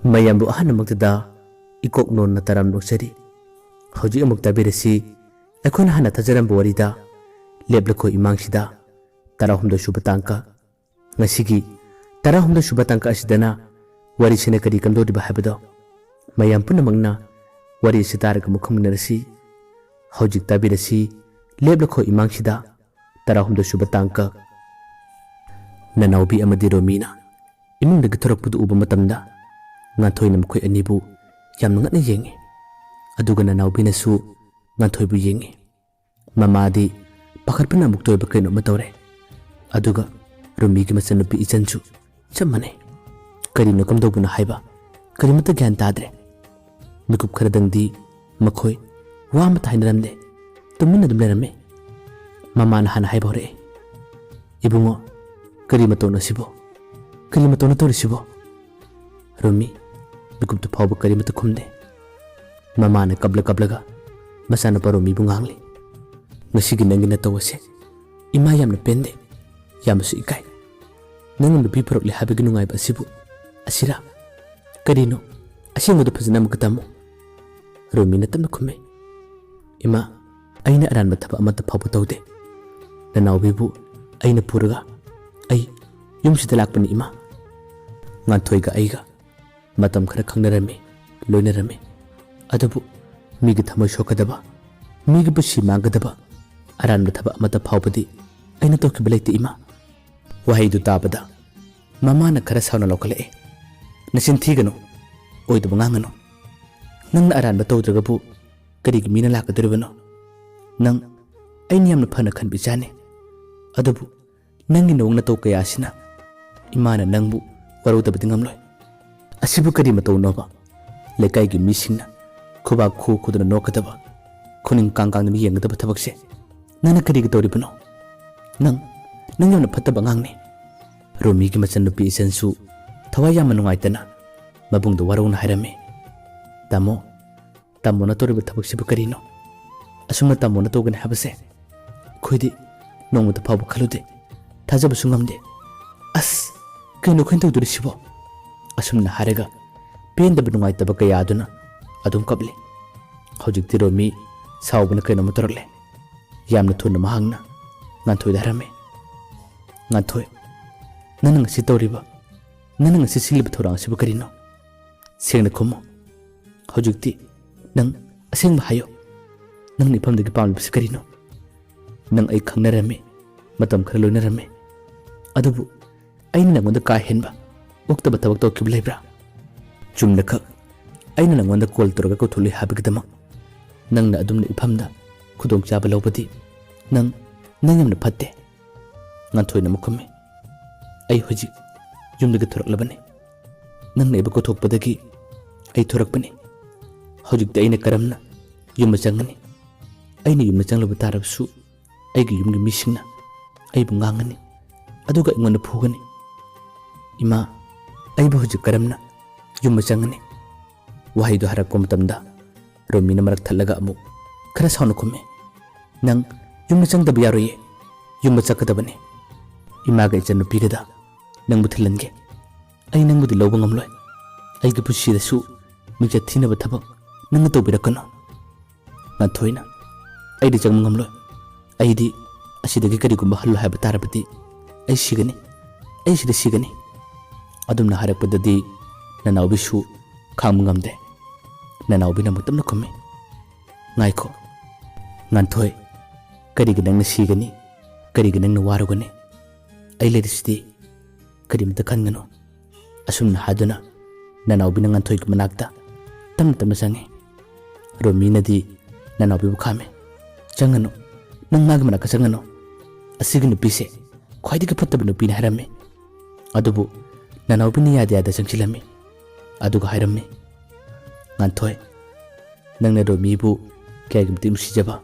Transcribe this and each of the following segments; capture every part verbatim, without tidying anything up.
ꯃꯌꯥꯝꯕꯨ ꯑꯍꯥꯟꯕꯃꯛꯇꯗ ꯏꯀꯣꯛ ꯅꯣꯟꯅ ꯇꯔꯥꯝ ꯅꯣꯛꯆꯔꯤ꯫ ꯍꯧꯖꯤꯛ ꯑꯃꯨꯛ ꯇꯥꯕꯤꯔꯁꯤ, ꯑꯩꯈꯣꯏꯅ ꯍꯥꯟꯅ ꯊꯥꯖꯔꯝꯕ ꯋꯥꯔꯤꯗ ꯂꯦꯞꯂꯈꯣ ꯏꯃꯥꯡꯁꯤꯗ ꯇꯔꯥꯍꯨꯝꯗꯣꯏ ꯁꯨꯕ ꯇꯥꯡꯀꯛ꯫ ꯉꯁꯤꯒꯤ ꯇꯔꯥꯍꯨꯝꯗꯣꯏ ꯁꯨꯕ ꯇꯥꯡꯀꯛ ꯑꯁꯤꯗꯅ ꯋꯥꯔꯤꯁꯤꯅ ꯀꯔꯤ ꯀꯝꯗꯧꯔꯤꯕ ꯍꯥꯏꯕꯗꯣ ꯃꯌꯥꯝ ꯄꯨꯝꯅꯃꯛꯅ ꯋꯥꯔꯤ ꯑꯁꯤ ꯇꯥꯔꯒ ꯃꯨꯛ ꯈꯪꯃꯤꯟꯅꯔꯁꯤ꯫ ꯍꯧꯖꯤꯛ ꯇꯥꯕꯤꯔꯁꯤ, ꯂꯦꯞꯂꯈꯣ ꯏꯃꯥꯡꯁꯤꯗ ꯇꯔꯥꯍꯨꯝꯗꯣꯏ ꯁꯨꯕ ꯇꯥꯡꯀꯛ꯫ ꯅꯅꯥꯎꯕꯤ ꯑꯃꯗꯤ ꯔꯣꯃꯤꯅ ꯏꯃꯨꯡꯗꯒꯤ ꯊꯣꯔꯛꯄꯗꯨ ꯎꯕ ꯃꯇꯝꯗ ꯉꯥꯟꯊꯣꯏꯅ ꯃꯈꯣꯏ ꯑꯅꯤꯕꯨ ꯌꯥꯝꯅ ꯉꯛꯅ ꯌꯦꯡꯉꯤ꯫ ꯑꯗꯨꯒ ꯅꯅꯥꯎꯕꯤꯅꯁꯨ ꯉꯥꯟꯊꯣꯏꯕꯨ ꯌꯦꯡꯉꯤ꯫ ꯃꯃꯥꯗꯤ ꯄꯥꯈꯠꯄꯅ ꯑꯃꯨꯛꯇ ꯑꯣꯏꯕ ꯀꯩꯅꯣ ꯑꯃ ꯇꯧꯔꯦ꯫ ꯑꯗꯨꯒ ꯔꯨꯃꯤꯒꯤ ꯃꯆꯟꯅꯨꯄꯤ ꯏꯆꯟꯁꯨ ꯆꯞ ꯃꯥꯟꯅꯩ꯫ ꯀꯔꯤꯅꯣ ꯀꯝꯗꯧꯕꯅꯣ ꯍꯥꯏꯕ ꯀꯔꯤꯃꯠꯇ ꯒ꯭ꯌꯥꯟ ꯇꯥꯗ꯭ꯔꯦ꯫ ꯃꯤꯀꯨꯞ ꯈꯔꯗꯪꯗꯤ ꯃꯈꯣꯏ ꯋꯥ ꯑꯃꯠꯇ ꯍꯥꯏꯅꯔꯝꯗꯦ꯫ ꯇꯨꯃꯤꯟꯅ ꯑꯗꯨꯝ ꯂꯩꯔꯝꯃꯤ꯫ ꯃꯃꯥꯅ ꯍꯥꯟꯅ ꯍꯥꯏꯕ ꯍꯧꯔꯛꯑꯦ, "ꯏꯕꯨꯡꯉꯣ, ꯀꯔꯤ ꯃꯇꯧꯅꯣ ꯁꯤꯕꯣ? ꯀꯔꯤ ꯃꯇꯧꯅꯣ ꯇꯧꯔꯤꯁꯤꯕꯣ?" ꯔꯨꯃꯤ ꯃꯤꯀꯨꯞꯇꯨ ꯐꯥꯎꯕ ꯀꯔꯤꯃꯠꯇ ꯈꯨꯝꯗꯦ꯫ ꯃꯃꯥꯅ ꯀꯞꯂ ꯀꯞꯂꯒ ꯃꯆꯥꯅꯨꯄꯥ ꯔꯨꯃꯤꯕꯨ ꯉꯥꯡꯂꯤ, "ꯉꯁꯤꯒꯤ ꯅꯪꯒꯤ ꯅꯇꯧ ꯑꯁꯦ ꯏꯃꯥ ꯌꯥꯝꯅ ꯄꯦꯟꯗꯦ꯫ ꯌꯥꯝꯅꯁꯨ ꯏꯀꯥꯏ꯫ ꯅꯪꯅ ꯅꯨꯄꯤ ꯄꯨꯔꯛꯂꯦ ꯍꯥꯏꯕꯒꯤ ꯅꯨꯡꯉꯥꯏꯕ ꯑꯁꯤꯕꯨ ꯑꯁꯤꯔꯥ? ꯀꯔꯤꯅꯣ? ꯑꯁꯦꯡꯕꯗꯨ ꯐꯖꯅ ꯑꯃꯨꯛꯀ ꯇꯝꯃꯨ꯫" ꯔꯣꯃꯤꯅ ꯇꯞꯅ ꯈꯨꯝꯃꯤ, "ꯏꯃꯥ, ꯑꯩꯅ ꯑꯔꯥꯟꯕ ꯊꯕꯛ ꯑꯃꯠꯇ ꯐꯥꯎꯕ ꯇꯧꯗꯦ꯫ ꯅꯅꯥꯎꯕꯤꯕꯨ ꯑꯩꯅ ꯄꯨꯔꯒ ꯑꯩ ꯌꯨꯝꯁꯤꯗ ꯂꯥꯛꯄꯅꯤ, ꯏꯃꯥ꯫ ꯉꯥꯟꯊꯣꯏꯒ ꯑꯩꯒ ꯃꯇꯝ ꯈꯔ ꯈꯪꯅꯔꯝꯃꯤ, ꯂꯣꯏꯅꯔꯝꯃꯤ꯫ ꯑꯗꯨꯕꯨ ꯃꯤꯒꯤ ꯊꯃꯣꯏ ꯁꯣꯛꯀꯗꯕ, ꯃꯤꯒꯤ ꯄꯨꯟꯁꯤ ꯃꯥꯡꯒꯗꯕ ꯑꯔꯥꯟꯕ ꯊꯕꯛ ꯑꯃꯠꯇ ꯐꯥꯎꯕꯗꯤ ꯑꯩꯅ ꯇꯧꯈꯤꯕ ꯂꯩꯇꯦ, ꯏꯃꯥ꯫" ꯋꯥꯍꯩꯗꯨ ꯇꯥꯕꯗ ꯃꯃꯥꯅ ꯈꯔ ꯁꯥꯎꯅ ꯂꯧꯈꯠꯂꯛꯑꯦ, "ꯅꯆꯤꯟ ꯊꯤꯒꯅꯨ, ꯑꯣꯏꯗꯕ ꯉꯥꯡꯒꯅꯨ꯫ ꯅꯪꯅ ꯑꯔꯥꯟꯕ ꯇꯧꯗ꯭ꯔꯒꯕꯨ ꯀꯔꯤꯒꯤ ꯃꯤꯅ ꯂꯥꯛꯀꯗꯧꯔꯤꯕꯅꯣ? ꯅꯪ ꯑꯩꯅ ꯌꯥꯝꯅ ꯐꯅ ꯈꯟꯕ ꯏꯆꯥꯅꯤ꯫ ꯑꯗꯨꯕꯨ ꯅꯪꯒꯤ ꯅꯑꯣꯡ ꯅꯇꯧ ꯀꯌꯥ ꯑꯁꯤꯅ ꯏꯃꯥꯅ ꯅꯪꯕꯨ ꯋꯥꯔꯧꯗꯕꯗꯤ ꯉꯝꯂꯣꯏ꯫ ꯑꯁꯤꯕꯨ ꯀꯔꯤ ꯃꯇꯧꯅꯣꯕ? ꯂꯩꯀꯥꯏꯒꯤ ꯃꯤꯁꯤꯡꯅ ꯈꯨꯕꯥꯛ ꯈꯨ ꯈꯨꯗꯅ ꯅꯣꯛꯀꯗꯕ, ꯈꯨꯅꯤꯡ ꯀꯥꯡ ꯀꯥꯡꯗꯅ ꯌꯦꯡꯒꯗꯕ ꯊꯕꯛꯁꯦ ꯅꯪꯅ ꯀꯔꯤꯒꯤ ꯇꯧꯔꯤꯕꯅꯣ? ꯅꯪ, ꯅꯪ ꯌꯥꯝꯅ ꯐꯠꯇꯕ ꯑꯉꯥꯡꯅꯤ꯫" ꯔꯣꯃꯤꯒꯤ ꯃꯆꯟꯅꯨꯄꯤ ꯏꯆꯟꯁꯨ ꯊꯋꯥꯏ ꯌꯥꯝꯅ ꯅꯨꯡꯉꯥꯏꯇꯅ ꯃꯕꯨꯡꯗ ꯋꯥꯔꯧꯅ ꯍꯥꯏꯔꯝꯃꯤ, "ꯇꯥꯃꯣ, ꯇꯥꯃꯣꯅ ꯇꯧꯔꯤꯕ ꯊꯕꯛꯁꯤꯕꯨ ꯀꯔꯤꯅꯣ? ꯑꯁꯨꯝꯅ ꯇꯥꯃꯣꯅ ꯇꯧꯒꯅꯤ ꯍꯥꯏꯕꯁꯦ ꯑꯩꯈꯣꯏꯗꯤ ꯅꯣꯡꯃꯇ ꯐꯥꯎꯕ ꯈꯜꯂꯨꯗꯦ, ꯊꯥꯖꯕꯁꯨ ꯉꯝꯗꯦ꯫ ꯑꯁ, ꯀꯩꯅꯣ ꯑꯩꯈꯣꯏꯅ ꯇꯧꯗꯣꯔꯤꯁꯤꯕꯣ?" ꯑꯁꯨꯝꯅ ꯍꯥꯏꯔꯒ ꯄꯦꯟꯗꯕ ꯅꯨꯡꯉꯥꯏꯇꯕ ꯀꯌꯥ ꯑꯗꯨꯅ ꯑꯗꯨꯝ ꯀꯞꯂꯤ꯫ ꯍꯧꯖꯤꯛꯇꯤ ꯔꯣꯃꯤ ꯁꯥꯎꯕꯅ ꯀꯩꯅꯣꯝꯃ ꯇꯧꯔꯛꯂꯦ꯫ ꯌꯥꯝꯅ ꯊꯨꯅ ꯃꯍꯥꯛꯅ ꯉꯥꯟꯊꯣꯏꯗ ꯍꯥꯏꯔꯝꯃꯤ, "ꯉꯥꯟꯊꯣꯏ, ꯅꯪꯅ ꯉꯁꯤ ꯇꯧꯔꯤꯕ, ꯅꯪꯅ ꯉꯁꯤ ꯁꯤꯜꯂꯤꯕ ꯊꯧꯔꯥꯡ ꯑꯁꯤꯕꯨ ꯀꯔꯤꯅꯣ? ꯁꯦꯡꯅ ꯈꯨꯝꯃꯨ꯫ ꯍꯧꯖꯤꯛꯇꯤ ꯅꯪ ꯑꯁꯦꯡꯕ ꯍꯥꯏꯌꯨ꯫ ꯅꯪꯅ ꯏꯐꯝꯗꯒꯤ ꯄꯥꯝꯂꯤꯕꯁꯤ ꯀꯔꯤꯅꯣ? ꯅꯪ ꯑꯩ ꯈꯪꯅꯔꯝꯃꯤ, ꯃꯇꯝ ꯈꯔ ꯂꯣꯏꯅꯔꯝꯃꯤ, ꯑꯗꯨꯕꯨ ꯑꯩꯅ ꯅꯪꯉꯣꯟꯗ ꯀꯥ ꯍꯦꯟꯕ ꯑꯣꯛꯇꯕ ꯊꯕꯛ ꯇꯧꯈꯤꯕ ꯂꯩꯕ꯭ꯔꯥ? ꯆꯨꯝꯅꯈꯛ ꯑꯩꯅ ꯅꯪꯉꯣꯟꯗ ꯀꯣꯜ ꯇꯧꯔꯒ ꯀꯧꯊꯣꯛꯂꯨꯏ ꯍꯥꯏꯕꯒꯤꯗꯃꯛ ꯅꯪꯅ ꯑꯗꯨꯝꯅ ꯏꯐꯝꯗ ꯈꯨꯗꯣꯡꯆꯥꯕ ꯂꯧꯕꯗꯤ ꯅꯪ, ꯅꯪ ꯌꯥꯝꯅ ꯐꯠꯇꯦ꯫" ꯉꯥꯟꯊꯣꯏꯅ ꯑꯃꯨꯛ ꯈꯨꯝꯃꯤ, "ꯑꯩ ꯍꯧꯖꯤꯛ ꯌꯨꯝꯗꯒꯤ ꯊꯣꯔꯛꯂꯕꯅꯤ꯫ ꯅꯪꯅ ꯑꯩꯕꯨ ꯀꯧꯊꯣꯛꯄꯗꯒꯤ ꯑꯩ ꯊꯣꯔꯛꯄꯅꯤ꯫ ꯍꯧꯖꯤꯛꯇꯤ ꯑꯩꯅ ꯀꯔꯝꯅ ꯌꯨꯝꯗ ꯆꯪꯒꯅꯤ? ꯑꯩꯅ ꯌꯨꯝꯗ ꯆꯪꯂꯨꯕ ꯇꯥꯔꯕꯁꯨ ꯑꯩꯒꯤ ꯌꯨꯝꯒꯤ ꯃꯤꯁꯤꯡꯅ ꯑꯩꯕꯨ ꯉꯥꯡꯒꯅꯤ, ꯑꯗꯨꯒ ꯑꯩꯉꯣꯟꯗ ꯐꯨꯒꯅꯤ꯫ ꯏꯃꯥ, ꯑꯩꯕꯨ ꯍꯧꯖꯤꯛ ꯀꯔꯝꯅ ꯌꯨꯝꯗ ꯆꯪꯒꯅꯤ?" ꯋꯥꯍꯩꯗꯨ ꯍꯥꯏꯔꯛꯄ ꯃꯇꯝꯗ ꯔꯣꯃꯤꯅ ꯃꯔꯛ ꯊꯠꯂꯒ ꯑꯃꯨꯛ ꯈꯔ ꯁꯥꯎꯅ ꯈꯨꯝꯃꯤ, "ꯅꯪ ꯌꯨꯝꯗ ꯆꯪꯗꯕ ꯌꯥꯔꯣꯏꯌꯦ, ꯌꯨꯝꯗ ꯆꯠꯀꯗꯕꯅꯤ꯫ ꯏꯃꯥꯒ ꯏꯆꯟꯅꯨꯄꯤꯒꯗ ꯅꯪꯕꯨ ꯊꯤꯜꯍꯟꯒꯦ꯫ ꯑꯩ ꯅꯪꯕꯨꯗꯤ ꯂꯧꯕ ꯉꯝꯂꯣꯏ꯫ ꯑꯩꯒꯤ ꯄꯨꯟꯁꯤꯗꯁꯨ ꯃꯤꯡꯆꯠ ꯊꯤꯅꯕ ꯊꯕꯛ ꯅꯪꯅ ꯇꯧꯕꯤꯔꯛꯀꯅꯨ꯫" ꯉꯥꯟꯊꯣꯏꯅ, "ꯑꯩꯗꯤ ꯆꯪꯕ ꯉꯝꯂꯣꯏ꯫ ꯑꯩꯗꯤ ꯑꯁꯤꯗꯒꯤ ꯀꯔꯤꯒꯨꯝꯕ ꯍꯜꯂꯣ ꯍꯥꯏꯕ ꯇꯥꯔꯕꯗꯤ ꯑꯩ ꯁꯤꯒꯅꯤ, ꯑꯩ ꯁꯤꯗ ꯁꯤꯒꯅꯤ꯫" ꯑꯗꯨꯝꯅ ꯍꯥꯏꯔꯛꯄꯗꯗꯤ ꯅꯅꯥꯎꯕꯤꯁꯨ ꯈꯥꯡꯕ ꯉꯝꯗꯦ꯫ ꯅꯅꯥꯎꯕꯤꯅ ꯑꯃꯨꯛ ꯇꯞꯅ ꯈꯨꯝꯃꯤ, "ꯉꯥꯏꯈꯣ, ꯉꯥꯟꯊꯣꯏ, ꯀꯔꯤꯒꯤ ꯅꯪꯅ ꯁꯤꯒꯅꯤ? ꯀꯔꯤꯒꯤ ꯅꯪꯅ ꯋꯥꯔꯨꯒꯅꯤ? ꯑꯩ ꯂꯩꯔꯤꯁꯤꯗꯤ, ꯀꯔꯤꯝꯇ ꯈꯟꯒꯅꯨ꯫" ꯑꯁꯨꯝꯅ ꯍꯥꯏꯗꯨꯅ ꯅꯅꯥꯎꯕꯤꯅ ꯉꯥꯟꯊꯣꯏꯒꯤ ꯃꯅꯥꯛꯇ ꯇꯞꯅ ꯇꯞꯅ ꯆꯪꯉꯤ꯫ ꯔꯣꯃꯤꯅꯗꯤ ꯅꯅꯥꯎꯕꯤꯕꯨ ꯈꯥꯝꯃꯤ, "ꯆꯪꯒꯅꯨ, ꯅꯪ ꯃꯥꯒꯤ ꯃꯅꯥꯛꯇ ꯆꯪꯒꯅꯨ꯫ ꯑꯁꯤꯒꯤ ꯅꯨꯄꯤꯁꯦ ꯈ꯭ꯋꯥꯏꯗꯒꯤ ꯐꯠꯇꯕ ꯅꯨꯄꯤꯅꯤ" ꯍꯥꯏꯔꯝꯃꯤ꯫ ꯑꯗꯨꯕꯨ ꯅꯅꯥꯎꯕꯤꯅ ꯌꯥꯗ ꯌꯥꯗ ꯆꯪꯁꯤꯜꯂꯝꯃꯤ꯫ ꯑꯗꯨꯒ ꯍꯥꯏꯔꯝꯃꯤ, "ꯉꯥꯟꯊꯣꯏ, ꯅꯪꯅ ꯔꯣꯃꯤꯕꯨ ꯀꯌꯥꯒꯤ ꯃꯇꯤꯛ ꯅꯨꯡꯁꯤꯖꯕ,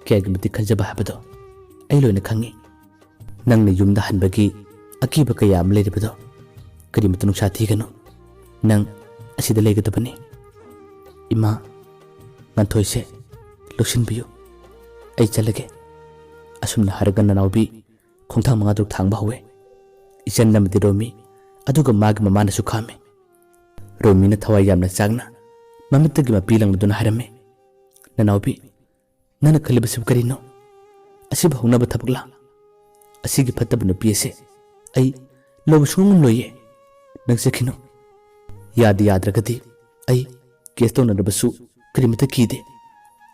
ꯀꯌꯥꯒꯤ ꯃꯇꯤꯛ ꯈꯟꯖꯕ ꯍꯥꯏꯕꯗꯣ ꯑꯩ ꯂꯣꯏꯅ ꯈꯪꯉꯤ꯫ ꯅꯪꯅ ꯌꯨꯝꯗ ꯍꯟꯕꯒꯤ ꯑꯀꯤꯕ ꯀꯌꯥ ꯑꯃ ꯂꯩꯔꯤꯕꯗꯣ ꯀꯔꯤꯃꯇ ꯅꯨꯡꯁꯥ ꯊꯤꯒꯅꯨ꯫ ꯅꯪ ꯑꯁꯤꯗ ꯂꯩꯒꯗꯕꯅꯤ꯫ ꯏꯃꯥ, ꯉꯥꯟꯊꯣꯏꯁꯦ ꯂꯧꯁꯤꯟꯕꯤꯌꯨ꯫ ꯑꯩ ꯆꯠꯂꯒꯦ꯫" ꯑꯁꯨꯝꯅ ꯍꯥꯏꯔꯒ ꯅꯅꯥꯎꯕꯤ ꯈꯣꯡꯊꯥꯡ ꯃꯉꯥ ꯇꯔꯨꯛ ꯊꯥꯡꯕ ꯍꯧꯋꯦ꯫ ꯏꯆꯟ ꯑꯃꯗꯤ ꯔꯣꯃꯤ, ꯑꯗꯨꯒ ꯃꯥꯒꯤ ꯃꯃꯥꯅꯁꯨ ꯈꯥꯝꯃꯤ꯫ ꯔꯣꯃꯤꯅ ꯊꯋꯥꯏ ꯌꯥꯝꯅ ꯆꯥꯛꯅ ꯃꯃꯤꯠꯇꯒꯤ ꯃꯄꯤ ꯂꯪꯂꯗꯨꯅ ꯍꯥꯏꯔꯝꯃꯤ, "ꯅꯅꯥꯎꯕꯤ, ꯅꯪꯅ ꯈꯜꯂꯤꯕꯁꯤꯕꯨ ꯀꯔꯤꯅꯣ? ꯑꯁꯤꯕꯨ ꯍꯧꯅꯕ ꯊꯕꯛꯂꯥ? ꯑꯁꯤꯒꯤ ꯐꯠꯇꯕ ꯅꯨꯄꯤ ꯑꯁꯦ ꯑꯩ ꯂꯧꯕ ꯁꯨꯡꯉꯝ ꯉꯝꯂꯣꯏꯌꯦ꯫ ꯅꯪ ꯆꯠꯈꯤꯅꯨ꯫ ꯌꯥꯗ ꯌꯥꯗ꯭ꯔꯒꯗꯤ ꯑꯩ ꯀꯦꯁ ꯇꯧꯅꯔꯕꯁꯨ ꯀꯔꯤꯃꯇ ꯀꯤꯗꯦ꯫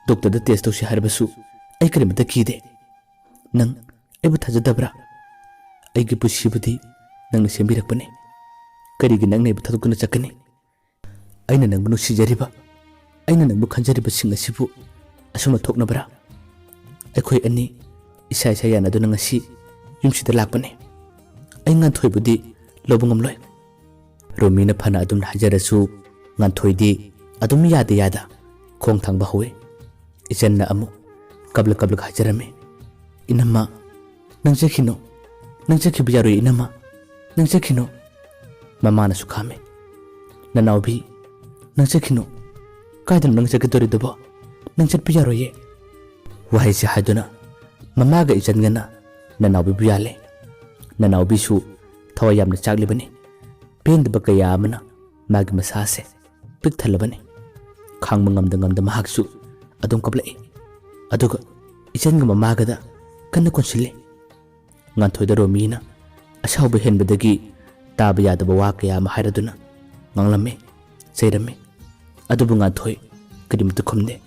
ꯗꯣꯛꯇꯔꯗ ꯇꯦꯁ ꯇꯧꯁꯤ ꯍꯥꯏꯔꯕꯁꯨ ꯑꯩ ꯀꯔꯤꯃꯇ ꯀꯤꯗꯦ꯫ ꯅꯪ ꯑꯩꯕꯨ ꯊꯥꯖꯗꯕ꯭ꯔꯥ? ꯑꯩꯒꯤ ꯄꯨꯟꯁꯤꯕꯨꯗꯤ ꯅꯪꯅ ꯁꯦꯝꯕꯤꯔꯛꯄꯅꯤ꯫ ꯀꯔꯤꯒꯤ ꯅꯪꯅ ꯑꯩꯕꯨ ꯊꯥꯗꯣꯛꯇꯨꯅ ꯆꯠꯀꯅꯤ? ꯑꯩꯅ ꯅꯪꯕꯨ ꯅꯨꯡꯁꯤꯖꯔꯤꯕ, ꯑꯩꯅ ꯅꯪꯕꯨ ꯈꯟꯖꯔꯤꯕꯁꯤꯡ ꯑꯁꯤꯕꯨ ꯑꯁꯨꯝꯅ ꯊꯣꯛꯅꯕ꯭ꯔꯥ? ꯑꯩꯈꯣꯏ ꯑꯅꯤ ꯏꯁꯥ ꯏꯁꯥ ꯌꯥꯅꯗꯨꯅ ꯉꯁꯤ ꯌꯨꯝꯁꯤꯗ ꯂꯥꯛꯄꯅꯤ꯫ ꯑꯩ ꯉꯥꯟꯊꯣꯏꯕꯨꯗꯤ ꯂꯧꯕ ꯉꯝꯂꯣꯏ꯫" ꯔꯣꯃꯤꯅ ꯐꯅ ꯑꯗꯨꯝ ꯍꯥꯏꯖꯔꯁꯨ ꯉꯥꯟꯊꯣꯏꯗꯤ ꯑꯗꯨꯝ ꯌꯥꯗ ꯌꯥꯗ ꯈꯣꯡ ꯊꯥꯡꯕ ꯍꯧꯋꯤ꯫ ꯏꯆꯟꯅ ꯑꯃꯨꯛ ꯀꯞꯂ ꯀꯞꯂꯒ ꯍꯥꯏꯖꯔꯝꯃꯤ, "ꯏꯅꯝꯃ, ꯅꯪ ꯆꯠꯈꯤꯅꯨ꯫ ꯅꯪ ꯆꯠꯈꯤꯕ ꯌꯥꯔꯣꯏ ꯏꯅꯝꯃ꯫ ꯅꯪ ꯆꯠꯈꯤꯅꯨ꯫" ꯃꯃꯥꯅꯁꯨ ꯈꯥꯝꯃꯤ꯫ "ꯅꯅꯥꯎꯕꯤ, ꯅꯪ ꯆꯠꯈꯤꯅꯨ꯫ ꯀꯥꯏꯗꯅꯣ ꯅꯪ ꯆꯠꯀꯗꯧꯔꯤꯗꯨꯕꯣ? ꯅꯪ ꯆꯠꯄ ꯌꯥꯔꯣꯏꯌꯦ꯫" ꯋꯥꯍꯩꯁꯦ ꯍꯥꯏꯗꯨꯅ ꯃꯃꯥꯒ ꯏꯆꯟꯒꯅ ꯅꯅꯥꯎꯕꯤꯕꯨ ꯌꯥꯜꯂꯦ꯫ ꯅꯅꯥꯎꯕꯤꯁꯨ ꯊꯋꯥꯏ ꯌꯥꯝꯅ ꯆꯥꯛꯂꯤꯕꯅꯤ꯫ ꯄꯦꯟꯗꯕ ꯀꯌꯥ ꯑꯃꯅ ꯃꯥꯒꯤ ꯃꯁꯥꯁꯦ ꯄꯤꯛ ꯊꯜꯂꯕꯅꯤ꯫ ꯈꯥꯡꯕ ꯉꯝꯗ ꯉꯝꯗ ꯃꯍꯥꯛꯁꯨ ꯑꯗꯨꯝ ꯀꯞꯂꯛꯏ꯫ ꯑꯗꯨꯒ ꯏꯆꯟꯒ ꯃꯃꯥꯒꯗ ꯀꯟꯅ ꯀꯣꯟꯁꯤꯜꯂꯤ꯫ ꯉꯥꯟꯊꯣꯏꯗ ꯔꯣꯃꯤꯅ ꯑꯁꯥꯎꯕ ꯍꯦꯟꯕꯗꯒꯤ ꯇꯥꯕ ꯌꯥꯗꯕ ꯋꯥ ꯀꯌꯥ ꯑꯃ ꯍꯥꯏꯔꯗꯨꯅ ꯉꯥꯡꯂꯝꯃꯤ, ꯆꯩꯔꯝꯃꯤ꯫ ꯑꯗꯨꯕꯨ ꯉꯥꯟꯊꯣꯏ ꯀꯔꯤꯃꯇ ꯈꯨꯝꯗꯦ꯫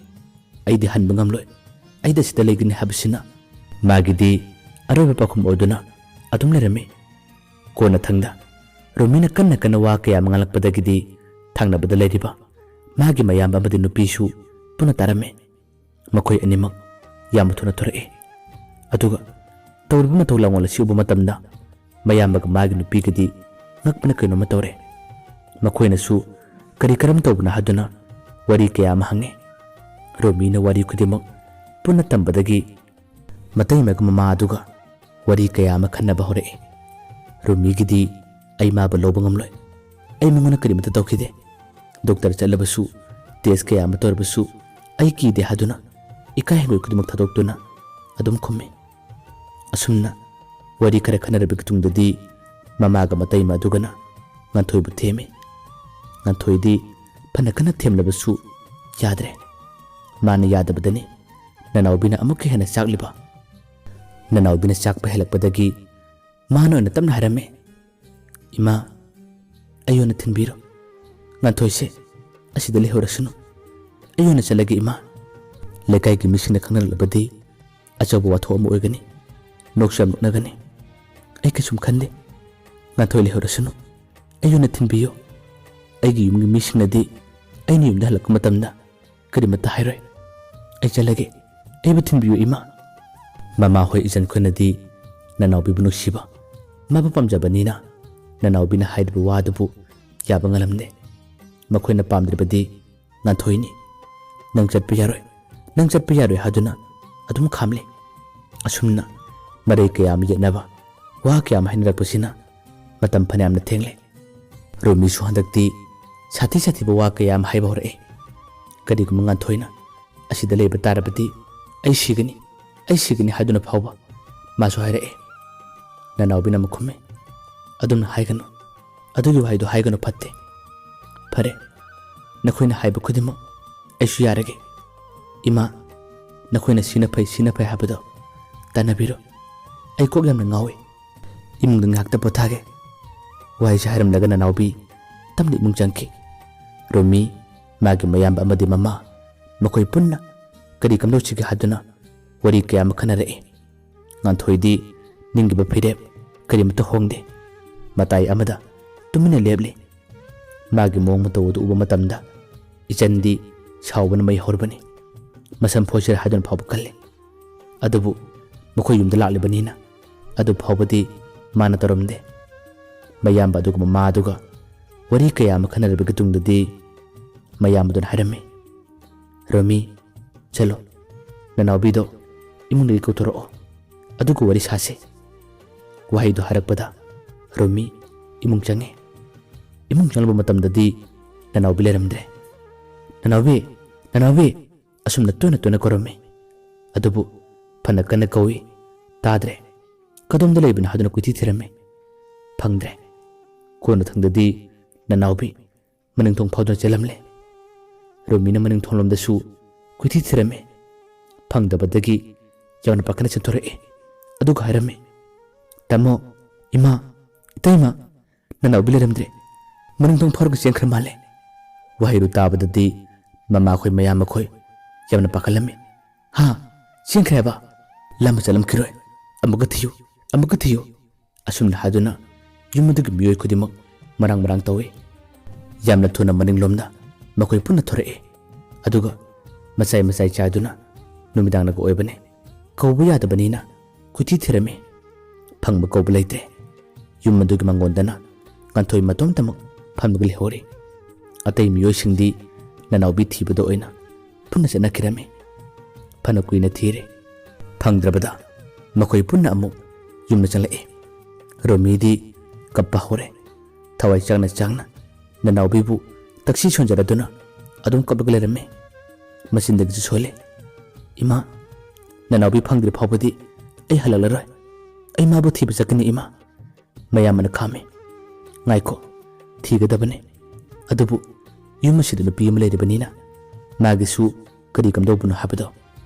"ꯑꯩꯗꯤ ꯍꯟꯕ ꯉꯝꯂꯣꯏ꯫ ꯑꯩꯗꯤ ꯑꯁꯤꯗ ꯂꯩꯒꯅꯤ ꯍꯥꯏꯕꯁꯤꯅ ꯃꯥꯒꯤꯗꯤ ꯑꯔꯣꯏꯕ ꯄꯥꯎꯈꯨꯝ ꯑꯣꯏꯗꯨꯅ ꯑꯗꯨꯝ ꯂꯩꯔꯝꯃꯤ꯫" ꯀꯣꯟꯅꯊꯪꯗ ꯔꯣꯃꯤꯅ ꯀꯟꯅ ꯀꯟꯅ ꯋꯥ ꯀꯌꯥ ꯑꯃ ꯉꯥꯡꯂꯛꯄꯗꯒꯤꯗꯤ ꯊꯪꯅꯕꯗ ꯂꯩꯔꯤꯕ ꯃꯥꯒꯤ ꯃꯌꯥꯝꯕ ꯑꯃꯗꯤ ꯅꯨꯄꯤꯁꯨ ꯄꯨꯟꯅ ꯇꯥꯔꯝꯃꯤ꯫ ꯃꯈꯣꯏ ꯑꯅꯤꯃꯛ ꯌꯥꯝꯅ ꯊꯨꯅ ꯊꯣꯔꯛꯏ꯫ ꯑꯗꯨꯒ ꯇꯧꯔꯤꯕ ꯃꯊꯧ ꯂꯥꯡꯉꯣꯜ ꯑꯁꯤ ꯎꯕ ꯃꯇꯝꯗ ꯃꯌꯥꯝꯕꯒ ꯃꯥꯒꯤ ꯅꯨꯄꯤꯒꯗꯤ ꯉꯛꯄꯅ ꯀꯩꯅꯣꯝꯃ ꯇꯧꯔꯦ꯫ ꯃꯈꯣꯏꯅꯁꯨ ꯀꯔꯤ ꯀꯔꯝ ꯇꯧꯕꯅꯣ ꯍꯥꯏꯗꯨꯅ ꯋꯥꯔꯤ ꯀꯌꯥ ꯑꯃ ꯍꯪꯉꯤ꯫ ꯔꯣꯃꯤꯅ ꯋꯥꯔꯤ ꯈꯨꯗꯤꯡꯃꯛ ꯄꯨꯟꯅ ꯇꯝꯕꯗꯒꯤ ꯃꯇꯩꯃꯒ ꯃꯃꯥ ꯑꯗꯨꯒ ꯋꯥꯔꯤ ꯀꯌꯥ ꯑꯃ ꯈꯟꯅꯕ ꯍꯧꯔꯛꯏ꯫ ꯔꯣꯃꯤꯒꯤꯗꯤ "ꯑꯩ ꯃꯥꯕꯨ ꯂꯧꯕ ꯉꯝꯂꯣꯏ꯫ ꯑꯩ ꯃꯉꯣꯟꯗ ꯀꯔꯤꯃꯇ ꯇꯧꯈꯤꯗꯦ꯫ ꯗꯣꯛꯇꯔ ꯆꯠꯂꯕꯁꯨ, ꯇꯦꯁ ꯀꯌꯥ ꯑꯃ ꯇꯧꯔꯕꯁꯨ ꯑꯩ ꯀꯤꯗꯦ" ꯍꯥꯏꯗꯨꯅ ꯏꯀꯥꯏ ꯍꯪꯒꯣꯏ ꯈꯨꯗꯤꯡꯃꯛ ꯊꯥꯗꯣꯛꯇꯨꯅ ꯑꯗꯨꯝ ꯈꯨꯝꯃꯤ꯫ ꯑꯁꯨꯝꯅ ꯋꯥꯔꯤ ꯈꯔ ꯈꯟꯅꯔꯕꯒꯤ ꯇꯨꯡꯗꯗꯤ ꯃꯃꯥꯒ ꯃꯇꯩꯃ ꯑꯗꯨꯒꯅ ꯉꯥꯟꯊꯣꯏꯕꯨ ꯊꯦꯝꯃꯤ꯫ ꯉꯥꯟꯊꯣꯏꯗꯤ ꯐꯅ ꯀꯟꯅ ꯊꯦꯝꯂꯕꯁꯨ ꯌꯥꯗ꯭ꯔꯦ꯫ ꯃꯥꯅ ꯌꯥꯗꯕꯗꯅꯤ ꯅꯅꯥꯎꯕꯤꯅ ꯑꯃꯨꯛꯀ ꯍꯦꯟꯅ ꯆꯥꯛꯂꯤꯕ꯫ ꯅꯅꯥꯎꯕꯤꯅ ꯆꯥꯛꯄ ꯍꯦꯜꯂꯛꯄꯗꯒꯤ ꯃꯥꯅ ꯑꯣꯏꯅ ꯇꯞꯅ ꯍꯥꯏꯔꯝꯃꯤ, "ꯏꯃꯥ, ꯑꯩ ꯑꯣꯏꯅ ꯊꯤꯟꯕꯤꯔꯣ꯫ ꯉꯥꯟꯊꯣꯏꯁꯦ ꯑꯁꯤꯗ ꯂꯩꯍꯧꯔꯁꯅꯨ꯫ ꯑꯩ ꯑꯣꯏꯅ ꯆꯠꯂꯒꯦ, ꯏꯃꯥ꯫ ꯂꯩꯀꯥꯏꯒꯤ ꯃꯤꯁꯤꯡꯅ ꯈꯪꯅꯔꯛꯂꯕꯗꯤ ꯑꯆꯧꯕ ꯋꯥꯊꯣꯛ ꯑꯃ ꯑꯣꯏꯒꯅꯤ꯫ ꯅꯣꯛꯁꯨ ꯌꯥꯝ ꯅꯣꯛꯅꯒꯅꯤ꯫ ꯑꯩ ꯀꯩꯁꯨꯝ ꯈꯟꯗꯦ꯫ ꯉꯥꯟꯊꯣꯏ ꯂꯩꯍꯧꯔꯁꯅꯨ꯫ ꯑꯩ ꯑꯣꯏꯅ ꯊꯤꯟꯕꯤꯌꯨ꯫ ꯑꯩꯒꯤ ꯌꯨꯝꯒꯤ ꯃꯤꯁꯤꯡꯅꯗꯤ ꯑꯩꯅ ꯌꯨꯝꯗ ꯍꯜꯂꯛꯄ ꯃꯇꯝꯗ ꯀꯔꯤꯃꯠꯇ ꯍꯥꯏꯔꯣꯏ꯫ ꯑꯩ ꯆꯠꯂꯒꯦ꯫ ꯑꯩꯕꯨ ꯊꯤꯟꯕꯤꯌꯨ, ꯏꯃꯥ꯫" ꯃꯃꯥ ꯍꯣꯏ ꯏꯆꯟꯈꯣꯏꯅꯗꯤ ꯅꯅꯥꯎꯕꯤꯕꯨ ꯅꯨꯡꯁꯤꯕ, ꯃꯥꯕꯨ ꯄꯥꯝꯖꯕꯅꯤꯅ ꯅꯅꯥꯎꯕꯤꯅ ꯍꯥꯏꯔꯤꯕ ꯋꯥ ꯑꯗꯨꯕꯨ ꯌꯥꯕ ꯉꯝꯂꯝꯗꯦ꯫ ꯃꯈꯣꯏꯅ ꯄꯥꯝꯗ꯭ꯔꯕꯗꯤ ꯉꯥꯟꯊꯣꯏꯅꯤ꯫ "ꯅꯪ ꯆꯠꯄ ꯌꯥꯔꯣꯏ, ꯅꯪ ꯆꯠꯄ ꯌꯥꯔꯣꯏ" ꯍꯥꯏꯗꯨꯅ ꯑꯗꯨꯝ ꯈꯥꯝꯂꯤ꯫ ꯑꯁꯨꯝꯅ ꯃꯔꯩ ꯀꯌꯥ ꯑꯃ ꯌꯦꯠꯅꯕ, ꯋꯥ ꯀꯌꯥ ꯑꯃ ꯍꯥꯏꯅꯔꯛꯄꯁꯤꯅ ꯃꯇꯝ ꯐꯅꯌꯥꯝꯅ ꯊꯦꯡꯂꯦ꯫ ꯔꯣꯃꯤꯁꯨ ꯍꯟꯗꯛꯇꯤ ꯁꯥꯊꯤ ꯁꯥꯊꯤꯕ ꯋꯥ ꯀꯌꯥ ꯑꯃ ꯍꯥꯏꯕ ꯍꯧꯔꯛꯑꯦ꯫ "ꯀꯔꯤꯒꯨꯝꯕ ꯉꯥꯟꯊꯣꯏꯅ ꯑꯁꯤꯗ ꯂꯩꯕ ꯇꯥꯔꯕꯗꯤ ꯑꯩ ꯁꯤꯒꯅꯤ, ꯑꯩ ꯁꯤꯒꯅꯤ" ꯍꯥꯏꯗꯨꯅ ꯐꯥꯎꯕ ꯃꯥꯁꯨ ꯍꯥꯏꯔꯛꯑꯦ꯫ ꯅꯅꯥꯎꯕꯤꯅ ꯑꯃꯨꯛ ꯈꯨꯝꯃꯤ, "ꯑꯗꯨꯝꯅ ꯍꯥꯏꯒꯅꯨ, ꯑꯗꯨꯒꯤ ꯋꯥꯍꯩꯗꯣ ꯍꯥꯏꯒꯅꯨ, ꯐꯠꯇꯦ꯫ ꯐꯔꯦ, ꯅꯈꯣꯏꯅ ꯍꯥꯏꯕ ꯈꯨꯗꯤꯡꯃꯛ ꯑꯩꯁꯨ ꯌꯥꯔꯒꯦ꯫ ꯏꯃꯥ, ꯅꯈꯣꯏꯅ ꯁꯤꯅ ꯐꯩ, ꯁꯤꯅ ꯐꯩ ꯍꯥꯏꯕꯗꯣ ꯇꯥꯟꯅꯕꯤꯔꯣ꯫ ꯑꯩ ꯀꯣꯛ ꯌꯥꯝꯅ ꯉꯥꯎꯏ꯫ ꯏꯃꯨꯡꯗ ꯉꯥꯏꯍꯥꯛꯇ ꯄꯣꯊꯥꯒꯦ꯫" ꯋꯥꯍꯩꯁꯦ ꯍꯥꯏꯔꯝꯂꯒ ꯅꯅꯥꯎꯕꯤ ꯇꯞꯅ ꯏꯃꯨꯡ ꯆꯪꯈꯤ꯫ ꯔꯣꯃꯤ, ꯃꯥꯒꯤ ꯃꯌꯥꯝꯕ ꯑꯃꯗꯤ ꯃꯃꯥ, ꯃꯈꯣꯏ ꯄꯨꯟꯅ ꯀꯔꯤ ꯀꯝꯗꯧꯁꯤꯒꯦ ꯍꯥꯏꯗꯨꯅ ꯋꯥꯔꯤ ꯀꯌꯥ ꯑꯃ ꯈꯟꯅꯔꯛꯏ꯫ ꯉꯥꯟꯊꯣꯏꯗꯤ ꯅꯤꯡꯒꯤꯕ ꯐꯤꯔꯦꯞ ꯀꯔꯤꯃꯠꯇ ꯍꯣꯡꯗꯦ꯫ ꯃꯇꯥꯏ ꯑꯃꯗ ꯇꯨꯃꯤꯟꯅ ꯂꯦꯞꯂꯤ꯫ ꯃꯥꯒꯤ ꯃꯑꯣꯡ ꯃꯇꯧ ꯑꯗꯨ ꯎꯕ ꯃꯇꯝꯗ ꯏꯆꯟꯗꯤ ꯁꯥꯎꯕꯅ ꯃꯩ ꯍꯧꯔꯕꯅꯤ꯫ ꯃꯁꯝ ꯐꯣꯏꯁꯤꯔ ꯍꯥꯏꯗꯨꯅ ꯐꯥꯎꯕ ꯈꯜꯂꯤ꯫ ꯑꯗꯨꯕꯨ ꯃꯈꯣꯏ ꯌꯨꯝꯗ ꯂꯥꯛꯂꯤꯕꯅꯤꯅ ꯑꯗꯨ ꯐꯥꯎꯕꯗꯤ ꯃꯥꯅ ꯇꯧꯔꯝꯗꯦ꯫ ꯃꯌꯥꯝꯕ ꯑꯗꯨꯒ ꯃꯃꯥ ꯑꯗꯨꯒ ꯋꯥꯔꯤ ꯀꯌꯥ ꯑꯃ ꯈꯟꯅꯔꯕꯒꯤ ꯇꯨꯡꯗꯗꯤ ꯃꯌꯥꯝꯕꯗꯨꯅ ꯍꯥꯏꯔꯝꯃꯤ, "ꯔꯣꯃꯤ, ꯆꯠꯂꯣ, ꯅꯅꯥꯎꯕꯤꯗꯣ ꯏꯃꯨꯡꯗꯒꯤ ꯀꯧꯊꯣꯔꯛꯑꯣ, ꯑꯗꯨꯒ ꯋꯥꯔꯤ ꯁꯥꯁꯤ꯫" ꯋꯥꯍꯩꯗꯨ ꯍꯥꯏꯔꯛꯄꯗ ꯔꯣꯃꯤ ꯏꯃꯨꯡ ꯆꯪꯉꯤ꯫ ꯏꯃꯨꯡ ꯆꯪꯂꯕ ꯃꯇꯝꯗꯗꯤ ꯅꯅꯥꯎꯕꯤ ꯂꯩꯔꯝꯗ꯭ꯔꯦ꯫ "ꯅꯅꯥꯎꯕꯤ, ꯅꯅꯥꯎꯕꯤ!" ꯑꯁꯨꯝꯅ ꯇꯣꯏꯅ ꯇꯣꯏꯅ ꯀꯧꯔꯝꯃꯤ꯫ ꯑꯗꯨꯕꯨ ꯐꯅ ꯀꯟꯅ ꯀꯧꯏ, ꯇꯥꯗ꯭ꯔꯦ꯫ "ꯀꯗꯣꯝꯗ ꯂꯩꯕꯅꯣ?" ꯍꯥꯏꯗꯨꯅ ꯀꯣꯏꯊꯤ ꯊꯤꯔꯝꯃꯤ, ꯐꯪꯗ꯭ꯔꯦ꯫ ꯀꯣꯟꯅꯊꯪꯗꯗꯤ ꯅꯅꯥꯎꯕꯤ ꯃꯅꯤꯡ ꯊꯣꯡ ꯐꯥꯎꯗꯨꯅ ꯆꯦꯜꯂꯝꯂꯦ꯫ ꯔꯣꯃꯤꯅ ꯃꯅꯤꯡ ꯊꯣꯡꯂꯣꯝꯗꯁꯨ ꯀꯣꯏꯊꯤ ꯊꯤꯔꯝꯃꯤ꯫ ꯐꯪꯗꯕꯗꯒꯤ ꯌꯥꯝꯅ ꯄꯥꯈꯠꯅ ꯆꯦꯟꯊꯣꯔꯛꯏ꯫ ꯑꯗꯨꯒ ꯍꯥꯏꯔꯝꯃꯤ, "ꯇꯥꯃꯣ, ꯏꯃꯥ, ꯏꯇꯩꯃ, ꯅꯅꯥꯎꯕꯤ ꯂꯩꯔꯝꯗ꯭ꯔꯦ꯫ ꯃꯅꯤꯡ ꯊꯣꯡ ꯐꯥꯎꯔꯒ ꯆꯦꯟꯈ꯭ꯔ ꯃꯥꯜꯂꯦ꯫" ꯋꯥꯍꯩꯗꯨ ꯇꯥꯕꯗꯗꯤ ꯃꯃꯥꯈꯣꯏ ꯃꯌꯥꯝ ꯃꯈꯣꯏ ꯌꯥꯝꯅ ꯄꯥꯈꯠꯂꯝꯃꯤ꯫ "ꯍꯥ? ꯆꯦꯟꯈ꯭ꯔꯦ ꯍꯥꯏꯕ? ꯂꯥꯞꯅ ꯆꯠꯂꯝꯈꯤꯔꯣꯏ꯫ ꯑꯃꯨꯛꯀ ꯊꯤꯌꯨ, ꯑꯃꯨꯛꯀ ꯊꯤꯌꯨ꯫" ꯑꯁꯨꯝꯅ ꯍꯥꯏꯗꯨꯅ ꯌꯨꯝ ꯑꯗꯨꯒꯤ ꯃꯤꯑꯣꯏ ꯈꯨꯗꯤꯡꯃꯛ ꯃꯔꯥꯡ ꯃꯔꯥꯡ ꯇꯧꯏ꯫ ꯌꯥꯝꯅ ꯊꯨꯅ ꯃꯅꯤꯡꯂꯣꯝꯗ ꯃꯈꯣꯏ ꯄꯨꯟꯅ ꯊꯣꯔꯛꯏ꯫ ꯑꯗꯨꯒ ꯃꯆꯥꯏ ꯃꯆꯥꯏ ꯆꯥꯏꯗꯨꯅ ꯅꯨꯃꯤꯗꯥꯡꯅꯒ ꯑꯣꯏꯕꯅꯤ꯫ ꯀꯧꯕ ꯌꯥꯗꯕꯅꯤꯅ ꯀꯣꯏꯊꯤ ꯊꯤꯔꯝꯃꯤ꯫ ꯐꯪꯕ ꯀꯧꯕ ꯂꯩꯇ꯭ꯔꯦ꯫ ꯌꯨꯝ ꯑꯗꯨꯒꯤ ꯃꯉꯣꯟꯗꯅ ꯉꯟꯊꯣꯏ ꯃꯇꯣꯝꯇꯃꯛ ꯐꯝꯂꯒ ꯂꯩꯍꯧꯔꯤ꯫ ꯑꯇꯩ ꯃꯤꯑꯣꯏꯁꯤꯡꯗꯤ ꯅꯅꯥꯎꯕꯤ ꯊꯤꯕꯗ ꯑꯣꯏꯅ ꯄꯨꯟꯅ ꯆꯠꯅꯈꯤꯔꯝꯃꯤ꯫ ꯐꯅ ꯀꯨꯏꯅ ꯊꯤꯔꯦ꯫ ꯐꯪꯗ꯭ꯔꯕꯗ ꯃꯈꯣꯏ ꯄꯨꯟꯅ ꯑꯃꯨꯛ ꯌꯨꯝꯗ ꯆꯪꯂꯛꯏ꯫ ꯔꯣꯃꯤꯗꯤ ꯀꯞꯄ ꯍꯧꯔꯦ꯫ ꯊꯋꯥꯏ ꯆꯥꯛꯅ ꯆꯥꯛꯅ ꯅꯅꯥꯎꯕꯤꯕꯨ ꯇꯛꯁꯤ ꯁꯣꯟꯖꯔꯗꯨꯅ ꯑꯗꯨꯝ ꯀꯞꯂꯒ ꯂꯩꯔꯝꯃꯤ꯫ ꯃꯆꯤꯟꯗꯒꯤꯁꯨ ꯁꯣꯜꯂꯤ, "ꯏꯃꯥ, ꯅꯅꯥꯎꯕꯤ ꯐꯪꯗ꯭ꯔꯤ ꯐꯥꯎꯕꯗꯤ ꯑꯩ ꯍꯜꯂꯛꯂꯔꯣꯏ꯫ ꯑꯩ ꯃꯥꯕꯨ ꯊꯤꯕ ꯆꯠꯀꯅꯤ ꯏꯃꯥ꯫" ꯃꯌꯥꯝꯕꯅ ꯈꯥꯝꯃꯤ꯫ "ꯉꯥꯏꯈꯣ, ꯊꯤꯒꯗꯕꯅꯤ꯫ ꯑꯗꯨꯕꯨ ꯌꯨꯝ ꯑꯁꯤꯗ ꯅꯨꯄꯤ ꯑꯃ ꯂꯩꯔꯤꯕꯅꯤꯅ ꯃꯥꯒꯤꯁꯨ ꯀꯔꯤ ꯀꯝꯗꯧꯕꯅꯣ ꯍꯥꯏꯕꯗꯣ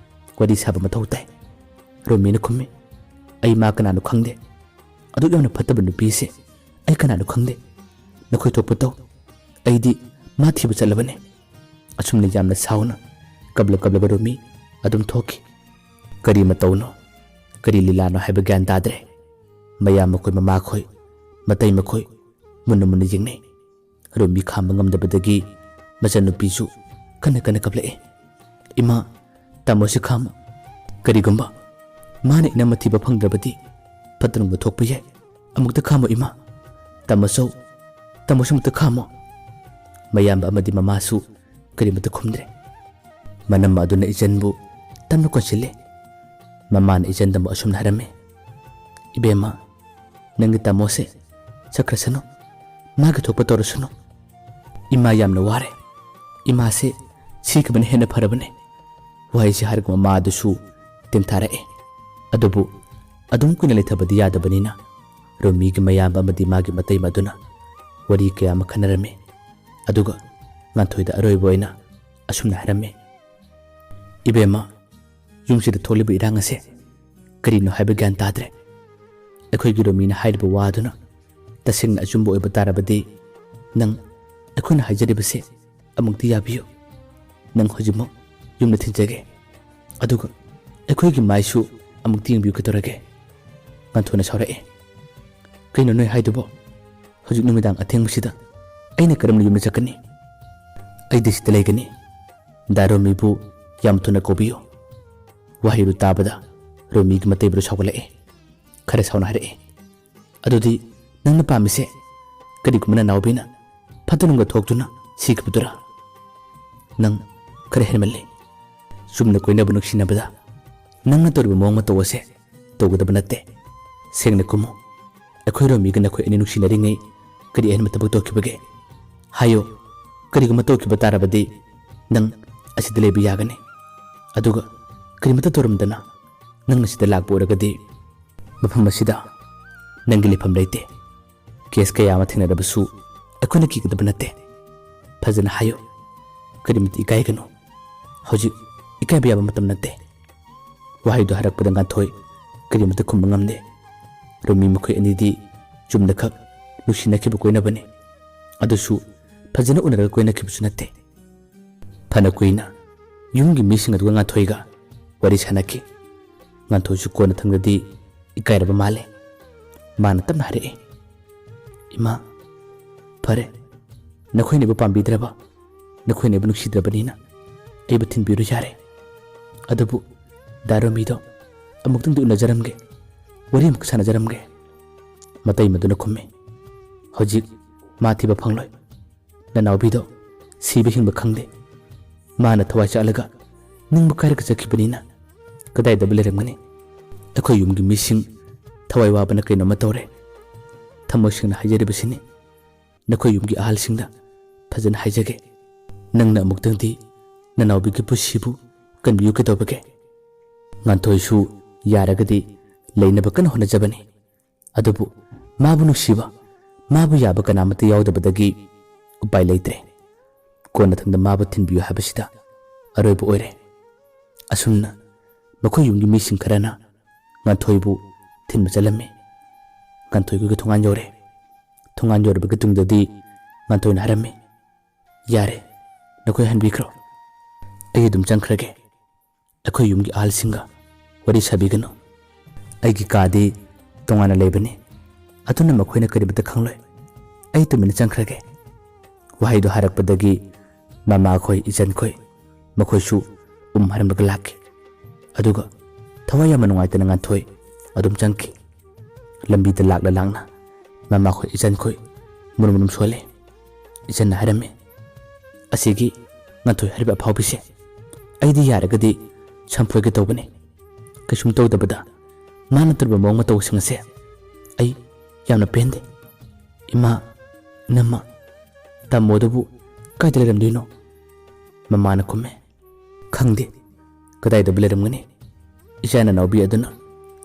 ꯋꯥꯔꯤ ꯁꯥꯕ ꯃꯊꯧ ꯇꯥꯏ꯫" ꯔꯣꯃꯤꯅ ꯈꯨꯝꯃꯤ, "ꯑꯩ ꯃꯥ ꯀꯅꯥꯅꯣ ꯈꯪꯗꯦ꯫ ꯑꯗꯨꯛ ꯌꯥꯝꯅ ꯐꯠꯇꯕ ꯅꯨꯄꯤꯁꯦ ꯑꯩ ꯀꯅꯥꯅꯣ ꯈꯪꯗꯦ꯫ ꯅꯈꯣꯏ ꯊꯣꯛꯄ ꯇꯧ꯫ ꯑꯩꯗꯤ ꯃꯥ ꯊꯤꯕ ꯆꯠꯂꯕꯅꯤ꯫" ꯑꯁꯨꯝꯅ ꯌꯥꯝꯅ ꯁꯥꯎꯅ ꯀꯞꯂ ꯀꯞꯂꯒ ꯔꯣꯃꯤ ꯑꯗꯨꯝ ꯊꯣꯛꯈꯤ꯫ ꯀꯔꯤ ꯃꯇꯧꯅꯣ, ꯀꯔꯤ ꯂꯤꯂꯥꯅꯣ ꯍꯥꯏꯕ ꯒ꯭ꯌꯥꯟ ꯇꯥꯗ꯭ꯔꯦ꯫ ꯃꯌꯥꯝ ꯃꯈꯣꯏ, ꯃꯃꯥꯈꯣꯏ, ꯃꯇꯩ ꯃꯈꯣꯏ ꯃꯨꯟꯅ ꯃꯨꯟꯅ ꯌꯦꯡꯅꯩ꯫ ꯔꯣꯃꯤ ꯈꯥꯝꯕ ꯉꯝꯗꯕꯗꯒꯤ ꯃꯆꯟꯅꯨꯄꯤꯁꯨ ꯀꯟꯅ ꯀꯟꯅ ꯀꯞꯂꯛꯑꯦ꯫ "ꯏꯃꯥ, ꯇꯥꯃꯣꯁꯤ ꯈꯥꯝꯃꯨ꯫ ꯀꯔꯤꯒꯨꯝꯕ ꯃꯥꯅ ꯏꯅꯝꯃ ꯊꯤꯕ ꯐꯪꯗ꯭ꯔꯕꯗꯤ ꯐꯠꯇꯅꯨꯡꯗ ꯊꯣꯛꯄ ꯌꯥꯏ꯫ ꯑꯃꯨꯛꯇ ꯈꯥꯝꯃꯨ ꯏꯃꯥ꯫ ꯇꯥꯃꯣꯆꯧ, ꯇꯥꯃꯣꯁꯤ ꯑꯃꯨꯛꯇ ꯈꯥꯝꯃꯨ꯫" ꯃꯌꯥꯝꯕ ꯑꯃꯗꯤ ꯃꯃꯥꯁꯨ ꯀꯔꯤꯃꯠꯇ ꯈꯨꯝꯗ꯭ꯔꯦ꯫ ꯃꯅꯝꯃ ꯑꯗꯨꯅ ꯏꯆꯟꯕꯨ ꯇꯞꯅ ꯀꯣꯟꯁꯤꯜꯂꯤ꯫ ꯃꯃꯥꯅ ꯏꯆꯟꯗꯕꯨ ꯑꯁꯨꯝꯅ ꯍꯥꯏꯔꯝꯃꯤ, "ꯏꯕꯦꯝꯃ, ꯅꯪꯒꯤ ꯇꯥꯃꯣꯁꯦ ꯆꯠꯈ꯭ꯔꯁꯅꯨ꯫ ꯃꯥꯒꯤ ꯊꯣꯛꯄ ꯇꯧꯔꯁꯅꯨ꯫ ꯏꯃꯥ ꯌꯥꯝꯅ ꯋꯥꯔꯦ꯫ ꯏꯃꯥꯁꯦ ꯁꯤꯈꯤꯕꯅ ꯍꯦꯟꯅ ꯐꯔꯕꯅꯦ꯫" ꯋꯥꯍꯩꯁꯤ ꯍꯥꯏꯔꯒ ꯃꯃꯥ ꯑꯗꯨꯁꯨ ꯇꯦꯝꯊꯥꯔꯛꯑꯦ꯫ ꯑꯗꯨꯕꯨ ꯑꯗꯨꯝ ꯀꯨꯏꯅ ꯂꯩꯊꯕꯗꯤ ꯌꯥꯗꯕꯅꯤꯅ ꯔꯣꯃꯤꯒꯤ ꯃꯌꯥꯝꯕ ꯑꯃꯗꯤ ꯃꯥꯒꯤ ꯃꯇꯩꯃ ꯑꯗꯨꯅ ꯋꯥꯔꯤ ꯀꯌꯥ ꯑꯃ ꯈꯟꯅꯔꯝꯃꯤ꯫ ꯑꯗꯨꯒ ꯉꯥꯟꯊꯣꯏꯗ ꯑꯔꯣꯏꯕ ꯑꯣꯏꯅ ꯑꯁꯨꯝꯅ ꯍꯥꯏꯔꯝꯃꯤ, "ꯏꯕꯦꯝꯃ, ꯌꯨꯝꯁꯤꯗ ꯊꯣꯛꯂꯤꯕ ꯏꯔꯥꯡ ꯑꯁꯦ ꯀꯔꯤꯅꯣ ꯍꯥꯏꯕ ꯒ꯭ꯌꯥꯟ ꯇꯥꯗ꯭ꯔꯦ꯫ ꯑꯩꯈꯣꯏꯒꯤ ꯔꯣꯃꯤꯅ ꯍꯥꯏꯔꯤꯕ ꯋꯥꯗꯨꯅ ꯇꯁꯦꯡꯅ ꯑꯆꯨꯝꯕ ꯑꯣꯏꯕ ꯇꯥꯔꯕꯗꯤ ꯅꯪ ꯑꯩꯈꯣꯏꯅ ꯍꯥꯏꯖꯔꯤꯕꯁꯦ ꯑꯃꯨꯛꯇꯤ ꯌꯥꯕꯤꯌꯨ꯫ ꯅꯪ ꯍꯧꯖꯤꯛꯃꯛ ꯌꯨꯝꯗ ꯊꯤꯟꯖꯒꯦ꯫ ꯑꯗꯨꯒ ꯑꯩꯈꯣꯏꯒꯤ ꯃꯥꯏꯁꯨ ꯑꯃꯨꯛꯇ ꯌꯦꯡꯕꯤꯌꯨ ꯀꯩꯗꯧꯔꯒꯦ?" ꯉꯥꯟꯊꯣꯏꯅ ꯁꯥꯎꯔꯛꯑꯦ꯫ "ꯀꯩꯅꯣ ꯅꯣꯏ ꯍꯥꯏꯗꯨꯕꯣ? ꯍꯧꯖꯤꯛ ꯅꯨꯃꯤꯗꯥꯡ ꯑꯊꯦꯡꯕꯁꯤꯗ ꯑꯩꯅ ꯀꯔꯝꯅ ꯌꯨꯝꯗ ꯆꯠꯀꯅꯤ? ꯑꯩꯗꯤ ꯁꯤꯗ ꯂꯩꯒꯅꯤ꯫ ꯗꯥ ꯔꯣꯃꯤꯕꯨ ꯌꯥꯝ ꯊꯨꯅ ꯀꯧꯕꯤꯌꯨ꯫" ꯋꯥꯍꯩꯗꯨ ꯇꯥꯕꯗ ꯔꯣꯃꯤꯒꯤ ꯃꯇꯩꯕꯨꯔꯨ ꯁꯥꯎꯒꯠꯂꯛꯑꯦ꯫ ꯈꯔ ꯁꯥꯎꯅ ꯍꯥꯏꯔꯛꯑꯦ, "ꯑꯗꯨꯗꯤ ꯅꯪꯅ ꯄꯥꯝꯃꯤꯁꯦ ꯀꯔꯤꯒꯨꯝꯕ ꯅꯅꯥꯎꯕꯤꯅ ꯐꯠꯇ ꯅꯨꯡꯗ ꯊꯣꯛꯇꯨꯅ ꯁꯤꯈꯤꯕꯗꯨꯔꯥ? ꯅꯪ ꯈꯔ ꯍꯦꯟꯃꯜꯂꯤ꯫ ꯆꯨꯝꯅ ꯀꯣꯏꯅꯕ ꯅꯨꯡꯁꯤꯅꯕꯗ ꯅꯪꯅ ꯇꯧꯔꯤꯕ ꯃꯑꯣꯡ ꯃꯇꯧ ꯑꯁꯦ ꯇꯧꯒꯗꯕ ꯅꯠꯇꯦ꯫ ꯁꯦꯡꯅ ꯈꯨꯝꯃꯨ꯫ ꯑꯩꯈꯣꯏ ꯔꯣꯃꯤꯒ ꯅꯈꯣꯏ ꯑꯅꯤ ꯅꯨꯡꯁꯤꯅꯔꯤꯉꯩ ꯀꯔꯤ ꯑꯍꯦꯟꯕ ꯊꯕꯛ ꯇꯧꯈꯤꯕꯒꯦ? ꯍꯥꯏꯌꯨ꯫ ꯀꯔꯤꯒꯨꯝꯕ ꯇꯧꯈꯤꯕ ꯇꯥꯔꯕꯗꯤ ꯅꯪ ꯑꯁꯤꯗ ꯂꯩꯕ ꯌꯥꯒꯅꯤ꯫ ꯑꯗꯨꯒ ꯀꯔꯤꯃꯠꯇ ꯇꯧꯔꯝꯗꯅ ꯅꯪꯅ ꯁꯤꯗ ꯂꯥꯛꯄ ꯑꯣꯏꯔꯒꯗꯤ ꯃꯐꯝ ꯑꯁꯤꯗ ꯅꯪꯒꯤ ꯂꯩꯐꯝ ꯂꯩꯇꯦ꯫ ꯀꯦꯁ ꯀꯌꯥ ꯑꯃ ꯊꯦꯡꯅꯔꯕꯁꯨ ꯑꯩꯈꯣꯏꯅ ꯀꯤꯒꯗꯕ ꯅꯠꯇꯦ꯫ ꯐꯖꯅ ꯍꯥꯏꯌꯨ꯫ ꯀꯔꯤꯃꯠꯇ ꯏꯀꯥꯏꯒꯅꯨ꯫ ꯍꯧꯖꯤꯛ ꯏꯀꯥꯏꯕ ꯌꯥꯕ ꯃꯇꯝ ꯅꯠꯇꯦ꯫" ꯋꯥꯍꯩꯗꯨ ꯍꯥꯏꯔꯛꯄꯗ ꯉꯥꯟꯊꯣꯏ ꯀꯔꯤꯃꯠꯇ ꯈꯨꯝꯕ ꯉꯝꯗꯦ꯫ ꯔꯣꯃꯤ ꯃꯈꯣꯏ ꯑꯅꯤꯗꯤ ꯆꯨꯝꯅꯈꯛ ꯅꯨꯡꯁꯤꯅꯈꯤꯕ ꯀꯣꯏꯅꯕꯅꯤ꯫ ꯑꯗꯨꯁꯨ ꯐꯖꯅ ꯎꯅꯔꯒ ꯀꯣꯏꯅꯈꯤꯕꯁꯨ ꯅꯠꯇꯦ꯫ ꯐꯅ ꯀꯨꯏꯅ ꯌꯨꯝꯒꯤ ꯃꯤꯁꯤꯡ ꯑꯗꯨꯒ ꯉꯥꯟꯊꯣꯏꯒ ꯋꯥꯔꯤ ꯁꯥꯟꯅꯈꯤ꯫ ꯉꯥꯟꯊꯣꯏꯁꯨ ꯀꯣꯟꯅꯊꯪꯗꯗꯤ ꯏꯀꯥꯏꯔꯕ ꯃꯥꯜꯂꯦ꯫ ꯃꯥꯅ ꯇꯞꯅ ꯍꯥꯏꯔꯛꯏ, "ꯏꯃꯥ, ꯐꯔꯦ, ꯅꯈꯣꯏꯅ ꯑꯩꯕꯨ ꯄꯥꯝꯕꯤꯗ꯭ꯔꯕ, ꯅꯈꯣꯏꯅ ꯑꯩꯕꯨ ꯅꯨꯡꯁꯤꯗ꯭ꯔꯕꯅꯤꯅ ꯑꯩꯕꯨ ꯊꯤꯟꯕꯤꯔꯨ ꯌꯥꯔꯦ꯫ ꯑꯗꯨꯕꯨ ꯗꯥ ꯔꯣꯃꯤꯗꯣ ꯑꯃꯨꯛꯇꯪꯗꯤ ꯎꯅꯖꯔꯝꯒꯦ, ꯋꯥꯔꯤ ꯑꯃꯨꯛ ꯁꯥꯟꯅꯖꯔꯝꯒꯦ꯫" ꯃꯇꯩꯃꯗꯨꯅ ꯈꯨꯝꯃꯤ, "ꯍꯧꯖꯤꯛ ꯃꯥ ꯊꯤꯕ ꯐꯪꯂꯣꯏ꯫ ꯅꯅꯥꯎꯕꯤꯗꯣ ꯁꯤꯕ ꯍꯤꯡꯕ ꯈꯪꯗꯦ꯫ ꯃꯥꯅ ꯊꯋꯥꯏ ꯆꯥꯛꯂꯒ ꯅꯤꯡꯕ ꯀꯥꯏꯔꯒ ꯆꯠꯈꯤꯕꯅꯤꯅ ꯀꯗꯥꯏꯗꯕꯨ ꯂꯩꯔꯝꯒꯅꯤ? ꯑꯩꯈꯣꯏ ꯌꯨꯝꯒꯤ ꯃꯤꯁꯤꯡ ꯊꯋꯥꯏ ꯋꯥꯕꯅ ꯀꯩꯅꯣꯝꯃ ꯇꯧꯔꯦ꯫ ꯊꯃꯣꯏ ꯁꯦꯡꯅ ꯍꯥꯏꯖꯔꯤꯕꯁꯤꯅꯤ꯫ ꯅꯈꯣꯏ ꯌꯨꯝꯒꯤ ꯑꯍꯜꯁꯤꯡꯗ ꯐꯖꯅ ꯍꯥꯏꯖꯒꯦ꯫ ꯅꯪꯅ ꯑꯃꯨꯛꯇꯪꯗꯤ ꯅꯅꯥꯎꯕꯤꯒꯤ ꯄꯨꯟꯁꯤꯕꯨ ꯀꯟꯕꯤꯌꯨ ꯀꯩꯗꯧꯕꯒꯦ?" ꯉꯥꯟꯊꯣꯏꯁꯨ ꯌꯥꯔꯒꯗꯤ ꯂꯩꯅꯕ ꯀꯟꯅ ꯍꯣꯠꯅꯖꯕꯅꯤ꯫ ꯑꯗꯨꯕꯨ ꯃꯥꯕꯨ ꯅꯨꯡꯁꯤꯕ, ꯃꯥꯕꯨ ꯌꯥꯕ ꯀꯅꯥꯃꯠꯇ ꯌꯥꯎꯗꯕꯗꯒꯤ ꯎꯄꯥꯏ ꯂꯩꯇ꯭ꯔꯦ꯫ ꯀꯣꯟꯅꯊꯪꯗ ꯃꯥꯕꯨ ꯊꯤꯟꯕꯤꯌꯨ ꯍꯥꯏꯕꯁꯤꯗ ꯑꯔꯣꯏꯕ ꯑꯣꯏꯔꯦ꯫ ꯑꯁꯨꯝꯅ ꯃꯈꯣꯏ ꯌꯨꯝꯒꯤ ꯃꯤꯁꯤꯡ ꯈꯔꯅ ꯉꯥꯟꯊꯣꯏꯕꯨ ꯊꯤꯟꯕ ꯆꯠꯂꯝꯃꯤ꯫ ꯉꯥꯟꯊꯣꯏ ꯈꯣꯏꯒꯤ ꯊꯣꯡꯒꯥꯟ ꯌꯧꯔꯦ꯫ ꯊꯣꯡꯒꯥꯟ ꯌꯧꯔꯕꯒꯤ ꯇꯨꯡꯗꯗꯤ ꯉꯥꯟꯊꯣꯏꯅ ꯍꯥꯏꯔꯝꯃꯤ, "ꯌꯥꯔꯦ, ꯅꯈꯣꯏ ꯍꯟꯕꯤꯈ꯭ꯔꯣ꯫ ꯑꯩ ꯑꯗꯨꯝ ꯆꯪꯈ꯭ꯔꯒꯦ꯫ ꯑꯩꯈꯣꯏ ꯌꯨꯝꯒꯤ ꯑꯍꯜꯁꯤꯡꯒ ꯋꯥꯔꯤ ꯁꯥꯕꯤꯒꯅꯨ꯫ ꯑꯩꯒꯤ ꯀꯥꯗꯤ ꯇꯣꯉꯥꯟꯅ ꯂꯩꯕꯅꯤ, ꯑꯗꯨꯅ ꯃꯈꯣꯏꯅ ꯀꯔꯤꯃꯇ ꯈꯪꯂꯣꯏ꯫ ꯑꯩ ꯇꯨꯃꯤꯟꯅ ꯆꯪꯈ꯭ꯔꯒꯦ꯫" ꯋꯥꯍꯩꯗꯨ ꯍꯥꯏꯔꯛꯄꯗꯒꯤ ꯃꯃꯥꯈꯣꯏ, ꯏꯆꯟꯈꯣꯏ, ꯃꯈꯣꯏꯁꯨ ꯎꯝ ꯍꯥꯏꯔꯝꯂꯒ ꯂꯥꯛꯈꯤ꯫ ꯑꯗꯨꯒ ꯊꯋꯥꯏ ꯌꯥꯝꯅ ꯅꯨꯡꯉꯥꯏꯇꯅ ꯉꯥꯟꯊꯣꯏ ꯑꯗꯨꯝ ꯆꯪꯈꯤ꯫ ꯂꯝꯕꯤꯗ ꯂꯥꯛꯂ ꯂꯥꯛꯅ ꯃꯃꯥꯈꯣꯏ, ꯏꯆꯟꯈꯣꯏ ꯃꯨꯔꯨꯝ ꯃꯨꯔꯨꯝ ꯁꯣꯜꯂꯦ꯫ ꯏꯆꯟꯅ ꯍꯥꯏꯔꯝꯃꯤ, "ꯑꯁꯤꯒꯤ ꯉꯥꯟꯊꯣꯏ ꯍꯥꯏꯔꯤꯕ ꯑꯐꯥꯎꯕꯤꯁꯦ ꯑꯩꯗꯤ ꯌꯥꯔꯒꯗꯤ ꯁꯝꯐꯣꯏꯒꯦ ꯇꯧꯕꯅꯤ꯫ ꯀꯩꯁꯨꯝ ꯇꯧꯗꯕꯗ ꯃꯥꯅ ꯇꯧꯔꯤꯕ ꯃꯑꯣꯡ ꯃꯇꯧꯁꯤꯡ ꯑꯁꯦ ꯑꯩ ꯌꯥꯝꯅ ꯄꯦꯟꯗꯦ꯫ ꯏꯃꯥ, ꯏꯅꯝꯃ, ꯇꯥꯃꯣꯗꯨꯕꯨ ꯀꯥꯏꯗ ꯂꯩꯔꯝꯗꯣꯏꯅꯣ?" ꯃꯃꯥꯅ ꯈꯨꯝꯃꯦ, "ꯈꯪꯗꯦ, ꯀꯗꯥꯏꯗꯕꯨ ꯂꯩꯔꯝꯒꯅꯤ? ꯏꯆꯥ ꯅꯅꯥꯎꯕꯤ ꯑꯗꯨꯅ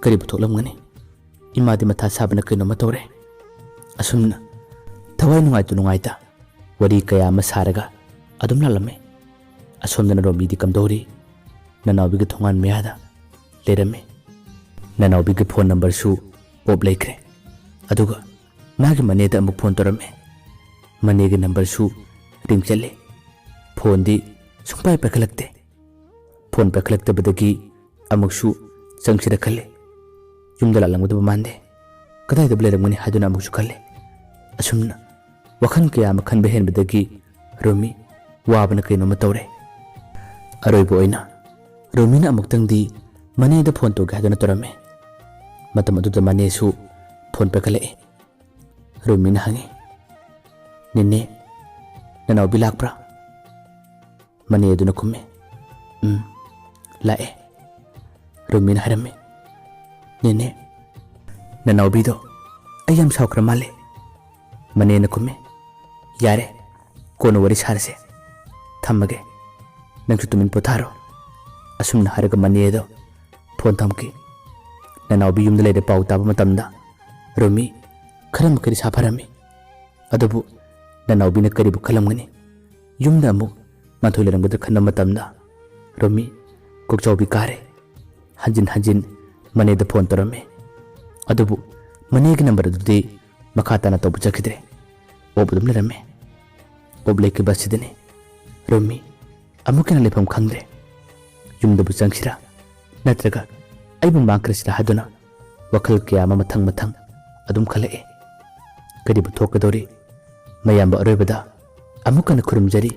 ꯀꯔꯤ ꯄꯨꯊꯣꯛꯂꯝꯒꯅꯤ? ꯏꯃꯥꯗꯤ ꯃꯊꯥ ꯁꯥꯕꯅ ꯀꯩꯅꯣꯝꯃ ꯇꯧꯔꯦ꯫" ꯑꯁꯨꯝꯅ ꯊꯋꯥꯏ ꯅꯨꯡꯉꯥꯏꯇ ꯅꯨꯡꯉꯥꯏꯇ ꯋꯥꯔꯤ ꯀꯌꯥ ꯑꯃ ꯁꯥꯔꯒ ꯑꯗꯨꯝ ꯂꯥꯛꯂꯝꯃꯤ꯫ ꯑꯁꯣꯝꯗꯅ ꯔꯣꯃꯤꯗꯤ ꯀꯝꯗꯧꯔꯤ? ꯅꯅꯥꯎꯕꯤꯒꯤ ꯊꯣꯡꯒꯥꯟ ꯃꯌꯥꯗ ꯂꯩꯔꯝꯃꯤ꯫ ꯅꯅꯥꯎꯕꯤꯒꯤ ꯐꯣꯟ ꯅꯝꯕꯔꯁꯨ ꯑꯣꯞ ꯂꯩꯈ꯭ꯔꯦ꯫ ꯑꯗꯨꯒ ꯃꯥꯒꯤ ꯃꯅꯦꯗ ꯑꯃꯨꯛ ꯐꯣꯟ ꯇꯧꯔꯝꯃꯤ꯫ ꯃꯅꯦꯒꯤ ꯅꯝꯕꯔꯁꯨ ꯔꯤꯡ ꯆꯠꯂꯤ꯫ ꯐꯣꯟꯗꯤ ꯁꯨꯡꯄꯥꯏ ꯄꯥꯏꯈꯠꯂꯛꯇꯦ꯫ ꯐꯣꯟ ꯄꯥꯏꯈꯠꯂꯛꯇꯕꯗꯒꯤ ꯑꯃꯨꯛꯁꯨ ꯆꯪꯁꯤꯔ ꯈꯜꯂꯤ꯫ ꯌꯨꯝꯗ ꯂꯥꯛꯂꯝꯒꯗꯕ ꯃꯥꯟꯗꯦ꯫ ꯀꯗꯥꯏꯗꯕꯨ ꯂꯩꯔꯝꯒꯅꯤ ꯍꯥꯏꯗꯨꯅ ꯑꯃꯨꯛꯁꯨ ꯈꯜꯂꯤ꯫ ꯑꯁꯨꯝꯅ ꯋꯥꯈꯜ ꯀꯌꯥ ꯑꯃ ꯈꯟꯕ ꯍꯦꯟꯕꯗꯒꯤ ꯔꯣꯃꯤ ꯋꯥꯕꯅ ꯀꯩꯅꯣꯝꯃ ꯇꯧꯔꯦ꯫ ꯑꯔꯣꯏꯕ ꯑꯣꯏꯅ ꯔꯣꯃꯤꯅ ꯑꯃꯨꯛꯇꯪꯗꯤ ꯃꯅꯦꯗ ꯐꯣꯟ ꯇꯧꯒꯦ ꯍꯥꯏꯗꯨꯅ ꯇꯧꯔꯝꯃꯤ꯫ ꯃꯇꯝ ꯑꯗꯨꯗ ꯃꯅꯦꯁꯨ ꯐꯣꯟ ꯄꯥꯏꯈꯠꯂꯛꯏ꯫ ꯔꯣꯃꯤꯅ ꯍꯪꯉꯤ, "ꯅꯦꯅꯦ, ꯅꯅꯥꯎꯕꯤ ꯂꯥꯛꯄ꯭ꯔꯥ?" ꯃꯅꯦ ꯑꯗꯨꯅ ꯈꯨꯝꯃꯤ, "ꯎꯝ, ꯂꯥꯛꯑꯦ꯫" ꯔꯣꯃꯤꯅ ꯍꯥꯏꯔꯝꯃꯤ, "ꯅꯦꯅꯦ, ꯅꯅꯥꯎꯕꯤꯗꯣ ꯑꯩ ꯌꯥꯝ ꯁꯥꯎꯈ꯭ꯔ ꯃꯥꯜꯂꯦ꯫" ꯃꯅꯦꯅ ꯈꯨꯝꯃꯤ, "ꯌꯥꯔꯦ, ꯀꯣꯟꯅ ꯋꯥꯔꯤ ꯁꯥꯔꯁꯦ꯫ ꯊꯝꯃꯒꯦ, ꯅꯪꯁꯨ ꯇꯨꯃꯤꯟ ꯄꯣꯊꯥꯔꯣ꯫" ꯑꯁꯨꯝꯅ ꯍꯥꯏꯔꯒ ꯃꯅꯦ ꯑꯗꯣ ꯐꯣꯟ ꯊꯝꯈꯤ꯫ ꯅꯅꯥꯎꯕꯤ ꯌꯨꯝꯗ ꯂꯩꯔꯦ ꯄꯥꯎ ꯇꯥꯕ ꯃꯇꯝꯗ ꯔꯣꯃꯤ ꯈꯔ ꯃꯈꯩꯗꯤ ꯁꯥꯐꯔꯝꯃꯤ꯫ ꯑꯗꯨꯕꯨ ꯅꯅꯥꯎꯕꯤꯅ ꯀꯔꯤꯕꯨ ꯈꯜꯂꯝꯒꯅꯤ? ꯌꯨꯝꯗ ꯑꯃꯨꯛ ꯉꯥꯟꯊꯣꯏ ꯂꯩꯔꯝꯒꯗ꯭ꯔꯥ ꯈꯟꯕ ꯃꯇꯝꯗ, ꯔꯣꯃꯤ, ꯀꯣꯛꯆꯥꯎꯕꯤ ꯀꯥꯔꯦ꯫ ꯍꯟꯖꯤꯟ ꯍꯟꯖꯤꯟ ꯃꯅꯦꯗ ꯐꯣꯟ ꯇꯧꯔꯝꯃꯤ꯫ ꯑꯗꯨꯕꯨ ꯃꯅꯦꯒꯤ ꯅꯝꯕꯔ ꯑꯗꯨꯗꯤ ꯃꯈꯥ ꯇꯥꯅ ꯇꯧꯕ ꯆꯠꯈꯤꯗ꯭ꯔꯦ꯫ ꯑꯣꯞ ꯑꯗꯨꯝ ꯂꯩꯔꯝꯃꯤ꯫ ꯑꯣꯞ ꯂꯩꯈꯤꯕ ꯑꯁꯤꯗꯅꯤ ꯔꯣꯃꯤ ꯑꯃꯨꯛ ꯍꯦꯟꯅ ꯂꯩꯐꯝ ꯈꯪꯗ꯭ꯔꯦ꯫ ꯌꯨꯝꯗꯕꯨ ꯆꯪꯁꯤꯔꯥ, ꯅꯠꯇ꯭ꯔꯒ ꯑꯩꯕꯨ ꯃꯥꯡꯈ꯭ꯔꯁꯤꯔꯥ ꯍꯥꯏꯗꯨꯅ ꯋꯥꯈꯜ ꯀꯌꯥ ꯑꯃ ꯃꯊꯪ ꯃꯊꯪ ꯑꯗꯨꯝ ꯈꯜꯂꯛꯑꯦ꯫ ꯀꯔꯤꯕꯨ ꯊꯣꯛꯀꯗꯧꯔꯤ? ꯃꯌꯥꯝꯕ ꯑꯔꯣꯏꯕꯗ ꯑꯃꯨꯛ ꯍꯟꯅ ꯈꯨꯔꯨꯝꯖꯔꯤ꯫